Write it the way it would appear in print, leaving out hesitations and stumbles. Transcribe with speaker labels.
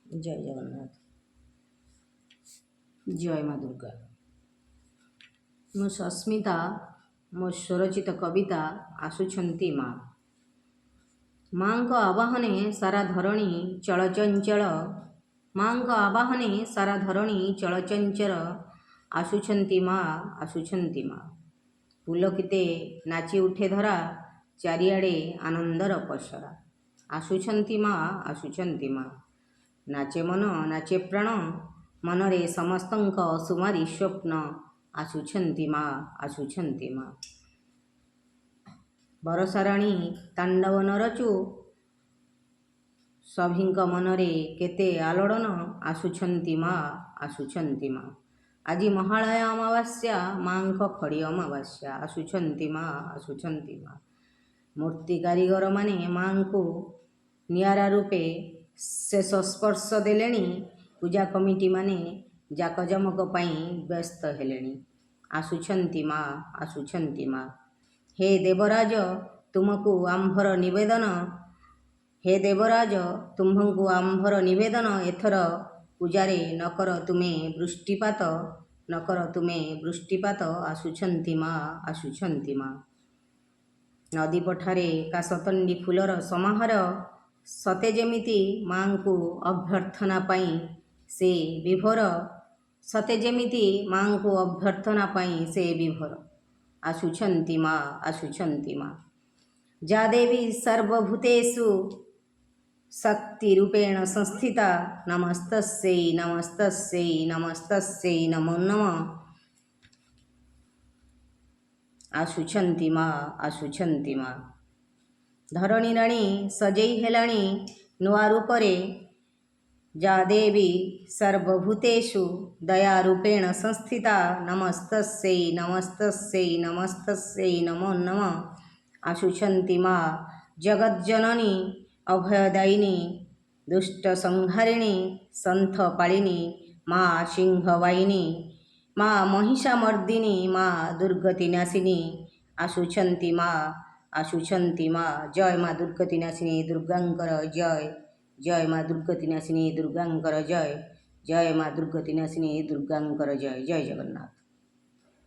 Speaker 1: ଜୟ ଜଗନ୍ନାଥ, ଜୟ ମା ଦୁର୍ଗା। ମୁଁ ସସ୍ମିତା। ମୋ ସ୍ୱରଚିତ କବିତା ଆସୁଛନ୍ତି ମା। ମାଙ୍କ ଆବାହନେ ସାରା ଧରଣୀ ଚଳଚଞ୍ଚଳ, ମାଙ୍କ ଆବାହନେ ସାରା ଧରଣୀ ଚଳଚଞ୍ଚଳ। ଆସୁଛନ୍ତି ମା, ଆସୁଛନ୍ତି ମା। ପୁଲକିତେ ନାଚି ଉଠେ ଧରା, ଚାରିଆଡ଼େ ଆନନ୍ଦର ପସରା। ଆସୁଛନ୍ତି ମା, ଆସୁଛନ୍ତି ମା। ନାଚେ ମନ, ନାଚେ ପ୍ରାଣ, ମନରେ ସମସ୍ତଙ୍କ ସୁମାରି ସ୍ୱପ୍ନ। ଆସୁଛନ୍ତି ମା, ଆସୁଛନ୍ତି ମା। ବରଷାରାଣୀ ତାଣ୍ଡବ ନ ରଚୁ, ସଭିଙ୍କ ମନରେ କେତେ ଆଲୋଡ଼ନ। ଆସୁଛନ୍ତି ମା, ଆସୁଛନ୍ତି ମା। ଆଜି ମହାଳୟ ଅମାବାସ୍ୟା, ମାଙ୍କ ଖଡ଼ି ଅମାବାସ୍ୟା। ଆସୁଛନ୍ତି ମା, ଆସୁଛନ୍ତି ମା। ମୂର୍ତ୍ତି କାରିଗରମାନେ ମାଙ୍କୁ ନିଆରା ରୂପେ ଶେଷ ସ୍ପର୍ଶ ଦେଲେଣି। ପୂଜା କମିଟିମାନେ ଜାକଜମକ ପାଇଁ ବ୍ୟସ୍ତ ହେଲେଣି। ଆସୁଛନ୍ତି ମା, ଆସୁଛନ୍ତି ମା। ହେ ଦେବରାଜ, ତୁମକୁ ଆମ୍ଭର ନିବେଦନ, ହେ ଦେବରାଜ, ତୁମ୍ଭଙ୍କୁ ଆମ୍ଭର ନିବେଦନ, ଏଥର ପୂଜାରେ ନକର ତୁମେ ବୃଷ୍ଟିପାତ, ନକର ତୁମେ ବୃଷ୍ଟିପାତ। ଆସୁଛନ୍ତି ମା, ଆସୁଛନ୍ତି ମା। ନଦୀ ପଠାରେ କାଶତଣ୍ଡି ଫୁଲର ସମାହାର, ସତେ ଯେମିତି ମାଙ୍କୁ ଅଭ୍ୟର୍ଥନା ପାଇଁ ସେ ବିଭୋର, ସତେ ଯେମିତି ମାଙ୍କୁ ଅଭ୍ୟର୍ଥନା ପାଇଁ ସେ ବିଭୋର। ଆସୁଛନ୍ତି ମା, ଆସୁଛନ୍ତି ମା। ଯା ଦେବୀ ସର୍ବଭୂତେଷୁ ଶକ୍ତିରୂପେଣ ସଂସ୍ଥିତା, ନମସ୍ତସ୍ୟୈ ନମସ୍ତସ୍ୟୈ ନମସ୍ତସ୍ୟୈ ନମୋ ନମଃ। ଆସୁଛନ୍ତି ମା, ଆସୁଛନ୍ତି ମା। ଧରଣୀ ରାଣୀ ସଜେଇ ହେଲାଣି ନୂଆ ରୂପରେ। ଯା ଦେବୀ ସର୍ବଭୂତେଷୁ ଦୟାରୂପେଣ ସଂସ୍ଥିତା, ନମସ୍ତସ୍ୟୈ ନମସ୍ତସ୍ୟୈ ନମସ୍ତସ୍ୟୈ ନମୋ ନମଃ। ଆସୁଛନ୍ତି ମା, ଜଗଜ୍ଜନନୀ, ଅଭୟଦାୟିନୀ, ଦୁଷ୍ଟ ସଂହାରିଣୀ, ସନ୍ଥପାଳିନୀ, ମା ସିଂହବାହିନୀ, ମା ମହିଷାମର୍ଦିନୀ, ମା ଦୁର୍ଗତିନାଶିନୀ। ଆସୁଛନ୍ତି ମା, ଆସୁଛନ୍ତି ମା। ଜୟ ମା ଦୁର୍ଗତିନାଶିନୀ ଦୁର୍ଗାଙ୍କର ଜୟ। ଜୟ ମା ଦୁର୍ଗତିନାଶିନୀ ଦୁର୍ଗାଙ୍କର ଜୟ। ଜୟ ମା ଦୁର୍ଗତିନାଶିନୀ ଦୁର୍ଗାଙ୍କର ଜୟ। ଜୟ ଜଗନ୍ନାଥ।